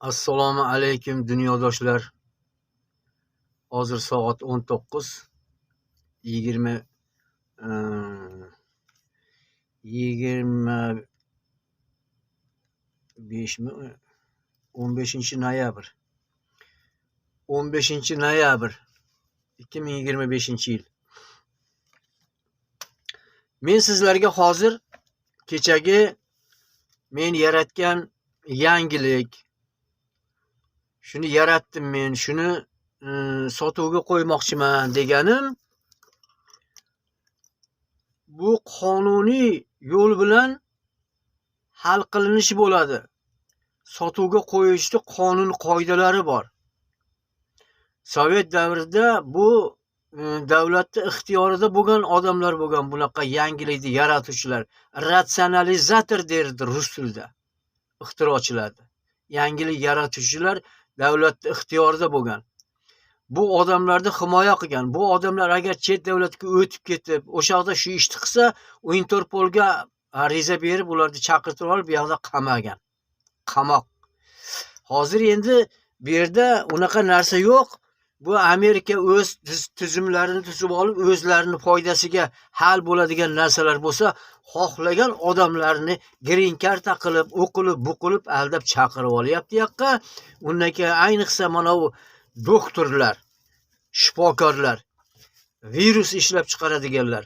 Assalomu alaykum, dunyodoshlar. Hozir soat 19 20 25mi, 15 noyabr. 15 noyabr 2025 yil. Men sizlarga hozir kechagi men yaratgan yangilik, shuni yaratdim men, shuni sotuvga qo'ymoqchiman deganim, bu qonuniy yo'l bilan hal qilinishi bo'ladi. Sotuvga qo'yishda qonun qoidalari bor. Sovet davrida bu davlatni ixtiyorida bo'lgan odamlar bo'lgan, bunaqa yangilikni yaratuvchilar. Ratsionalizator derdi rus tilida ixtirochilarni. Yangilik yaratuvchilar davlatni ixtiyorida bo'lgan. Bu odamlarni himoya qilgan. Bu odamlar agar chet davlatga o'tib ketib, o'sha yoqda shu ishni qilsa, u Interpolga ariza berib, ularni chaqirtirib olib, bu yoqda qamagan. Qamoq. Hozir endi bu yerda unaqa narsa yo'q. Bu Amerika o'z tuzumlarini tuzib olib, o'zlarini foydasiga hal bo'ladigan narsalar bo'lsa, xohlagan odamlarni green karta qilib, o'qilib, buqilib, aldab chaqirib olyapti yoqqa. Undan keyin ayniqsa mana bu doktorlar, shifokorlar, virus ishlab chiqaradiganlar.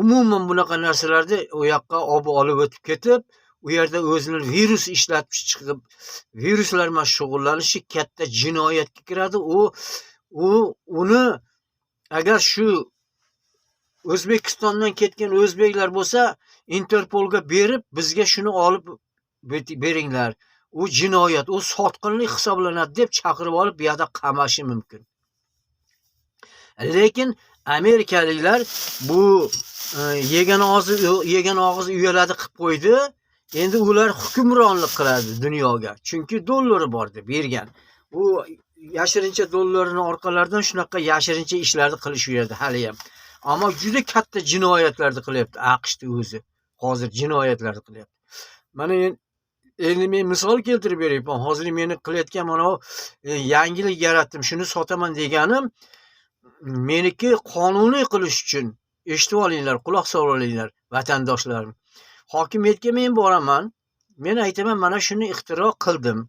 Umuman bunaqa narsalarni u yoqqa olib o'tib ketib, u yerda o'zini virus ishlatib chiqib, viruslar bilan shug'ullanishi katta jinoyatga kiradi. U uni agar shu O'zbekistondan ketgan o'zbeklar bo'lsa, Interpolga berib, bizga shuni olib beringlar. U jinoyat, u sotqinlik hisoblanadi deb chaqirib olib, bu yoqda qamashi mumkin. Lekin amerikaliklar bu yegan og'iz yegan og'iz uyaladi qilib qo'ydi. Endi ular hukmronlik qiladi dunyoga. Chunki dollari bor deb bergan. U yashirincha dollarini orqalaridan shunaqa yashirincha ishlarni qilishaverdi haliyam. Ammo juda katta jinoyatlarni qilyapti AQShni o'zi. Hozir jinoyatlarni qilyapti. Mana endi men misol keltirib beryapman. Hozir meni qilayotgan mana bu yangilik yaratdim, shuni sotaman deganim meniki qonuniy qilish uchun, eshitib olinglar, quloq solib olinglar, vatandoshlarim. Hokimiyatga men boraman. Men aytaman, mana shuni ixtiro qildim.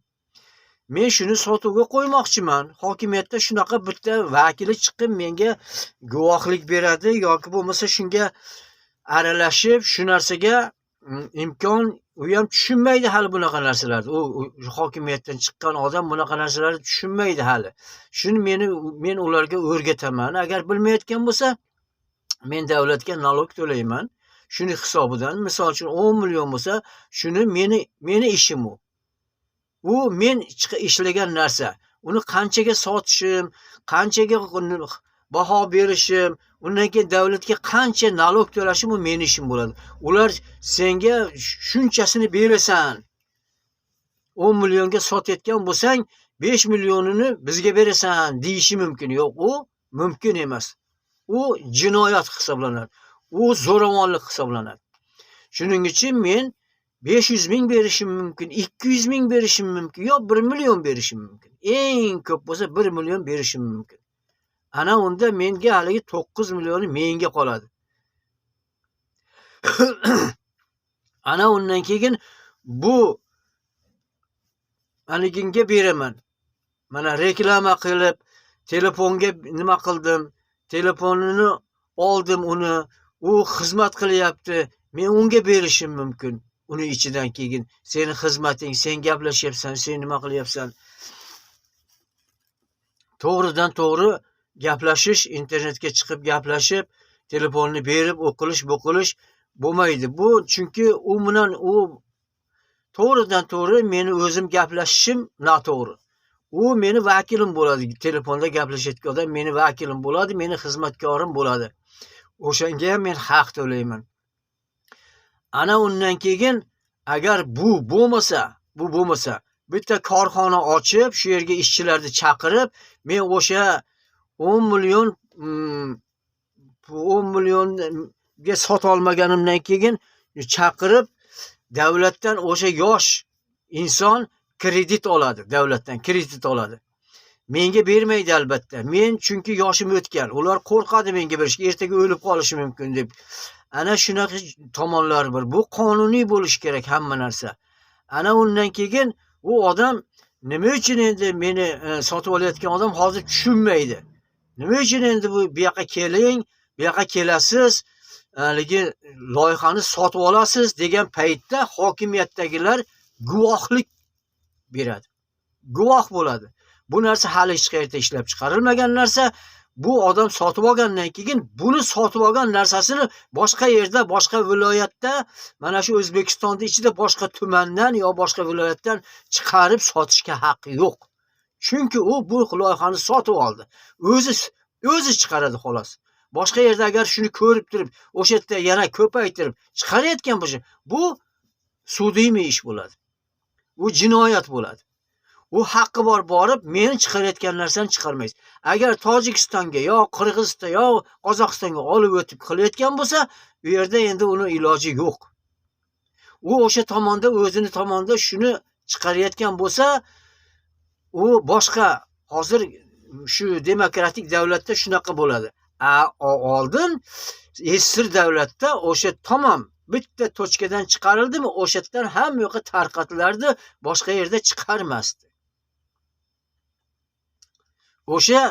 Men shuni sotuvga qo'ymoqchiman. Hokimiyatda shunaqa bitta vakili chiqib menga guvohlik beradi yoki bo'lmasa shunga aralashib shu narsaga imkon, u ham tushunmaydi hali bunaqa narsalarni. U hokimiyatdan chiqqan odam bunaqa narsalarni tushunmaydi hali. Shuni men ularga o'rgataman. Agar bilmayotgan bo'lsa, men davlatga nalog to'layman. Shuni hisobidan, misol uchun 10 million bo'lsa, shuni meni ishim u. U men ishlagan narsa. Uni qanchaga sotishim, qanchaga baho berishim, undan keyin davlatga qancha nalog to'lashim, u meni ishim bo'ladi. Ular senga shunchasini berasan. 10 millionga sotayotgan bo'lsang, 5 millionini bizga berasan deyishi mumkin. Yo'q, u mumkin emas. U jinoyat hisoblanadi. U zo'ravonlik hisoblanadi. Shuning uchun men 500 ming berishim mumkin, 200 ming berishim mumkin, yo 1 million berishim mumkin. Eng ko'p bo'lsa 1 million berishim mumkin. Ana unda menga haligi 9 millioni menga qoladi. Ana undan keyin bu haliginga beraman. Mana reklama qilib, telefonga nima qildim, telefonini oldim uni, u xizmat qilyapti. Men unga berishim mumkin. Uni ichidan keyin seni xizmating, sen gaplashyapsan, sen nima qilyapsan. To'g'ridan to'g'ri gaplashish, internetga chiqib gaplashib, telefonni berib o'qilish, bu qilish bo'lmaydi. Bu chunki u bilan u to'g'ridan to'g'ri meni o'zim gaplashishim noto'g'ri. U meni vakilim bo'ladi. Telefonda gaplashayotgan odam meni vakilim bo'ladi, meni xizmatkorim bo'ladi. O'shanga ham men haq to'layman. Ana undan keyin agar bu bo'lmasa, bitta korxona ochib, shu yerga ishchilarni chaqirib, men o'sha 10 million 10 millionga sota olmaganimdan keyin chaqirib davlatdan o'sha yosh inson Kredit oladi, davlatdan kredit oladi. Menga bermaydi albatta. Men chunki yoshim o'tgan. Ular qo'rqadi menga berishga, ertaga o'lib qolishi mumkin deb. Ana shunaqa tomonlari bor. Bu qonuniy bo'lishi kerak hamma narsa. Ana undan keyin u odam nima uchun endi meni sotib olayotgan odam hozir tushunmaydi. Nima uchun endi bu yoqqa keling, bu yoqqa kelasiz, haligi loyihani sotib olasiz degan paytda hokimiyatdagilar guvohlik beradi. Guvoh bo'ladi. Bu narsa hali hech qayerda ishlab chiqarilmagan narsa. Bu odam sotib olgandan keyin buni sotib olgan narsasini boshqa yerda, boshqa viloyatda, mana shu O'zbekistonning ichida boshqa tumandan yo boshqa viloyatdan chiqarib sotishga haqqi yo'q. Chunki u bu loyihani sotib oldi. O'zi chiqaradi xolos. Boshqa yerda agar shuni ko'rib turib, o'sha yerda yana ko'paytirib chiqarayotgan bo'lsa, bu судимый ish bo'ladi. Bu jinoyat bo'ladi. U haqqi bor borib, meni chiqarayotgan narsani chiqarmaysiz. Agar Tojikistonga yo Qirg'iziston yo Qozog'istonga olib o'tib qilayotgan bo'lsa, u yerda endi uni iloji yo'q. U o'sha tomonda, o'zini tomonda shuni chiqarayotgan bo'lsa, u boshqa. Hozir shu demokratik davlatda shunaqa bo'ladi. Oldin SSSR davlatda o'sha tamom bitta точка dan chiqarildimi, o'sha yerdan hamma yoqqa tarqatilardi, boshqa yerda chiqarmasdi. O'sha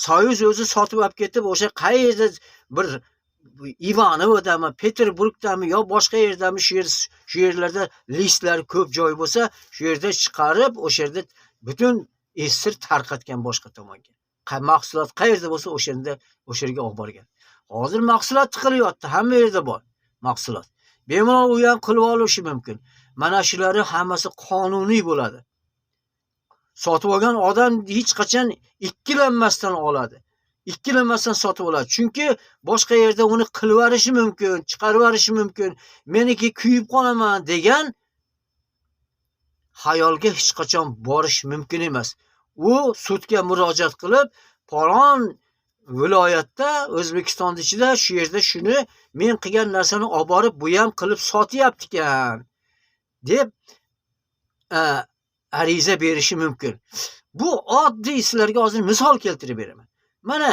Soyuz o'zi sotib olib ketib, o'sha qayerda bir Ivanovodami, Peterburgdami yo boshqa yerdami, shu yerlarda listlar ko'p joy bo'lsa, shu yerda chiqarib, o'sha yerda butun SSSR tarqatgan boshqa tomonga. Mahsulot qayerda bo'lsa, o'shanda o'sha yerga olib borgan. Hozir mahsulot tiqilyapti, hamma yerda bor mahsulot. Bemalol u ham qilib olishi mumkin. Mana shulari hammasi qonuniy bo'ladi. Sotib olgan odam hech qachon ikkilanmasdan oladi. Ikkilanmasdan sotib oladi. Chunki boshqa yerda uni qilib yuborishi mumkin, chiqarib yuborishi mumkin. Meniki kuyib qolaman degan xayolga hech qachon borish mumkin emas. U sudga murojaat qilib, falon viloyatda, O'zbekiston ichida shu yerda shuni men qilgan narsani olib borib, bu ham qilib sotyapti ekan deb ariza berishi mumkin. Bu oddiy sizlarga hozir misol keltirib beraman. Mana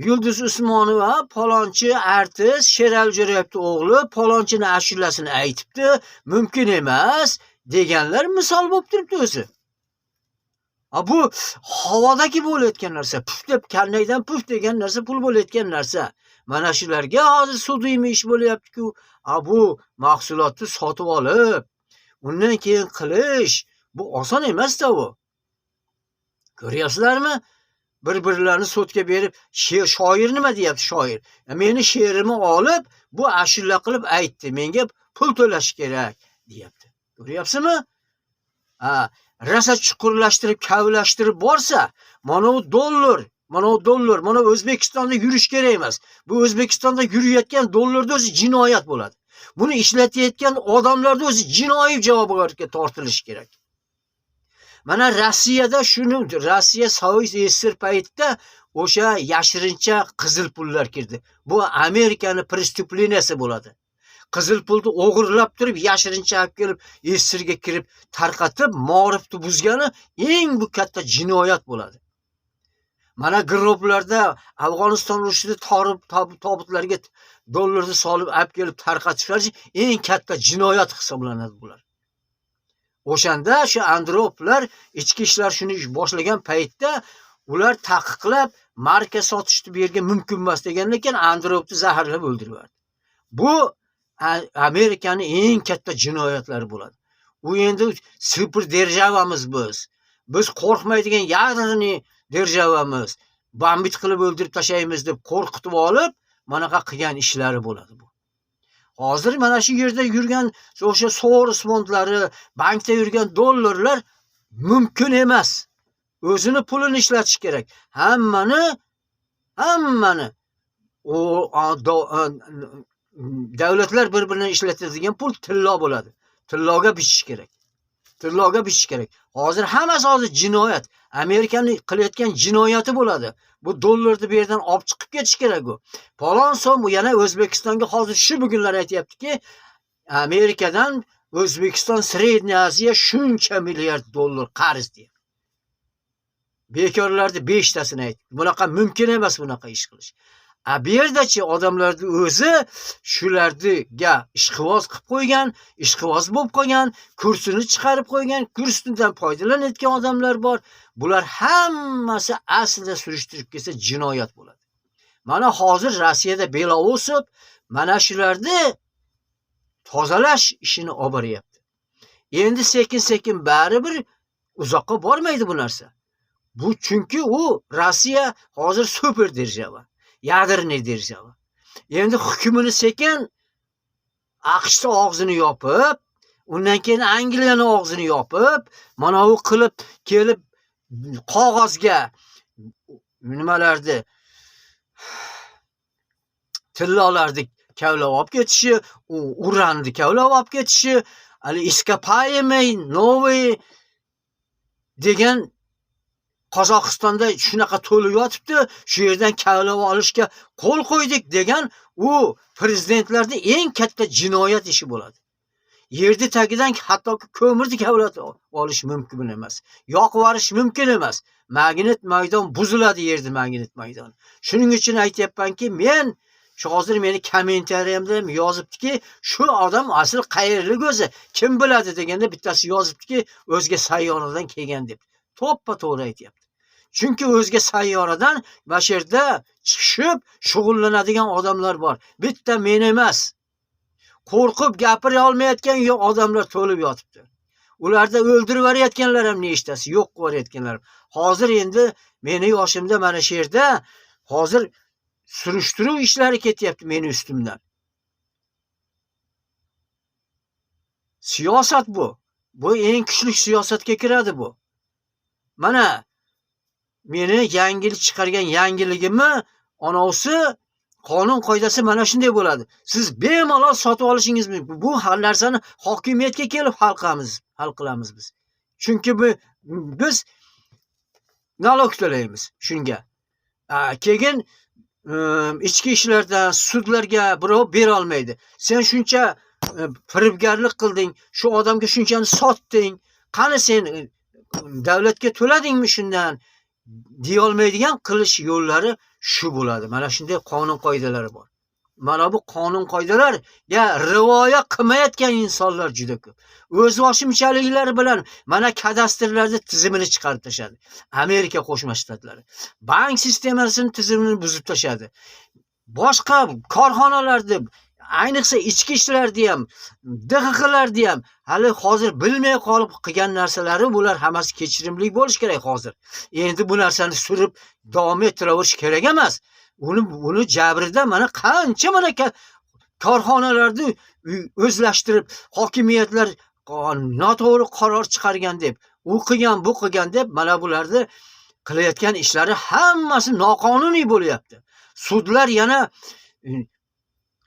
Yulduz Usmonova palonchi artist Sherali Jo'rayevning o'g'li palonchini ashulasini aytibdi, mumkin emas deganlar misol bo'lib turibdi o'zi. Bu havodagi bo'layotgan narsa, puf deb karnaydan puf degan narsa pul bo'layotgan narsa. Mana shularga hozir судимый ish bo'lyapti-ku. Bu mahsulotni sotib olib, undan keyin qilish bu oson emas-da u. Ko'ryapsizlarmi? Bir-birlarini sudga berib, shoir nima deyapti shoir? Meni she'rimni olib, bu ashula qilib aytdi, menga pul to'lash kerak deyapti. Ko'ryapsizmi? Rosa chuqurlashtirib, kavlashtirib borsa, mana u dollar, mana u dollar, mana O'zbekistonda yurish kerak emas. Bu O'zbekistonda yurayotgan dollarda o'zi jinoyat bo'ladi. Buni ishlatayotgan odamlarda o'zi jinoiy javobgarlikka tortilishi kerak. Mana Rossiyada shuni, Rossiya Soyuz SSSR paytida o'sha yashirincha qizil pullar kirdi. Bu Amerikani преступления si bo'ladi. Qizil pulni o'g'irlab turib, yashirincha olib kelib, SSSRga kirib tarqatib, ma'rifni buzgani eng bu katta jinoyat bo'ladi. Mana groblarda Afg'oniston urushida tobutlarga dollarni solib olib kelib tarqatishlari eng katta jinoyat hisoblanadi bular. O'shanda shu Andropovlar ichki ishlar shuni boshlagan paytda ular taqiqlab marka sotishni bu yerga mumkin emas degandan keyin Andropovni zaharlab o'ldirib yubordi. Bu Amerikaning eng katta jinoyatlari bo'ladi. U endi super держава miz biz. Biz qo'rqmaydigan ядерный держава miz. Бомбить qilib o'ldirib tashlaymiz deb qo'rqitib olib, manaqa qilgan ishlari bo'ladi bu. Hozir mana shu yerda yurgan o'sha Soros fondlari, bankda yurgan dollarlar mumkin emas. O'zini pulini ishlatish kerak. Hammani davlatlar bir-birini ishlatadigan pul tillo bo'ladi. Tilloga bichish kerak. Tilloga bichish kerak. Hozir hammasi hozir jinoyat. Amerikaning qilayotgan jinoyati bo'ladi. Bu dollarni bu yerdan olib chiqib ketish kerak u. Falon so'm bu yana O'zbekistonga hozir shu bugunlar aytyaptiki, Amerikadan O'zbekiston Средняя Aziya shuncha milliard dollar qarz deyapti. Bekorlarni 5 tasini aytdi. Bunaqa mumkin emas, bunaqa ish qilish. A bu yerdachi, odamlarni o'zi shularga ishqiboz qilib qo'ygan, ishqiboz bo'lib qolgan, kursini chiqarib qo'ygan, kursidan foydalanayotgan odamlar bor. Bular hammasi aslida surishtirib kelsa, jinoyat bo'ladi. Mana hozir Rossiyada Belousov mana shularni tozalash ishini olib boryapti. Endi sekin sekin baribir uzoqqa bormaydi bu narsa. Bu chunki u Rossiya hozir супер держава, ядерный держава. Endi hukmini sekin AQShni og'zini yopib, undan keyin Angliyani og'zini yopib, mana u qilib kelib qog'ozga nimalarni, tillolarni kavlab olib ketishi, u uranni kavlab olib ketishi, hali ископаемый новый degan Qozog'istonda shunaqa to'lib yotibdi, shu yerdan kavlab olishga qo'l qo'ydik degan u prezidentlarni eng katta jinoyat ishi bo'ladi. Yerni tagidan hattoki ko'mirni kavlab olish mumkin emas. Yoqib yuborish mumkin emas. Magnit maydon buziladi, yerni magnit maydoni. Shuning uchun aytyapmanki, men shu hozir meni kommentariyamda ham yozibdiki, shu odam asl qayerlik o'zi, kim biladi deganda bittasi yozibdiki, o'zga sayyoradan kelgan deb. To'ppa to'g'ri aytyapti. Chunki o'zga sayyoradan mana shu yerda chiqishib shug'ullanadigan odamlar bor. Bitta men emas. Qo'rqib gapira olmayotgan odamlar to'lib yotibdi. Ularda o'ldirib yuborayotganlar ham nechtasi, yo'q qilib yuborayotganlar. Hozir endi meni yoshimda mana shu yerda hozir surishtiruv ishlari ketyapti meni ustimdan. Siyosat bu. Bu eng kuchli siyosatga kiradi bu. Mana meni yangilik chiqargan yangiligimni onovsi qonun qoidasi mana shunday bo'ladi. Siz bemalol sotib olishingiz mumkin. Bu har narsani hokimiyatga kelib hal qilamiz, hal qilamiz biz. Chunki bu biz налог to'laymiz shunga. Keyin ichki ishlarda sudlarga birov bera olmaydi. Sen shuncha firibgarlik qilding, shu odamga shunchani sotding. Qani, sen davlatga to'ladingmi shundan? Deyolmaydigan qilish yo'llari shu bo'ladi. Mana shunday qonun qoidalari bor. Mana bu qonun qoidalarga rioya qilmayotgan insonlar juda ko'p. O'zboshimchaliklari bilan mana kadastrlarni tizimini chiqarib tashladi. Amerika Qo'shma Shtatlari. Bank sistemasini tizimini buzib tashladi. Boshqa korxonalarni, ayniqsa ichki ishlarni ham, DXXlarni ham hali hozir bilmay qolib qilgan narsalari, bular hammasi kechirimli bo'lish kerak hozir. Endi bu narsani surib davom ettiraverish kerak emas. Uni jabrida mana qancha mana korxonalarni o'zlashtirib, hokimiyatlar noto'g'ri qaror chiqargan deb, u qilgan, bu qilgan deb, mana bularni qilayotgan ishlari hammasi noqonuniy bo'lyapti. Sudlar yana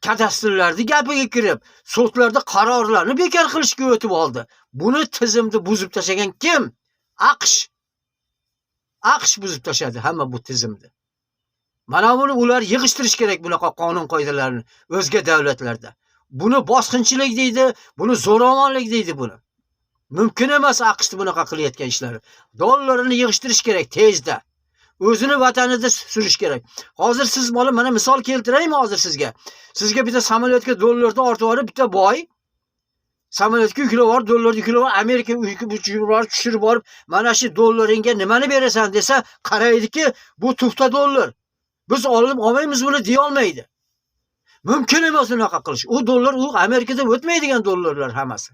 kadastrlarni gapiga kirib, sudlarda qarorlarni bekor qilishga o'tib oldi. Buni tizimni buzib tashlagan kim? AQSh. AQSh buzib tashladi hamma bu tizimni. Mana buni ular yig'ishtirish kerak, bunaqa qonun qoidalarni o'zga davlatlarda. Buni bosqinchilik deydi, buni zo'ravonlik deydi buni. Mumkin emas AQShni bunaqa qilayotgan ishlari. Dollarini yig'ishtirish kerak tezda. O'zini vatanida surish kerak. Hozir siz bola, mana misol keltiraymi hozir sizga? Sizga bitta samolyotga dollarni ortib yuborib, bitta boy samolyotga yuklab yuborib, dollarni yuklab yuborib, Amerika uchib borib, tushirib borib, mana shu dollaringga nimani berasan desa, qaraydiki, bu туфта dollar. Biz olib olmaymiz buni deya olmaydi. Mumkin emas unaqa qilish. U dollar u Amerikada o'tmaydigan dollarlar hammasi.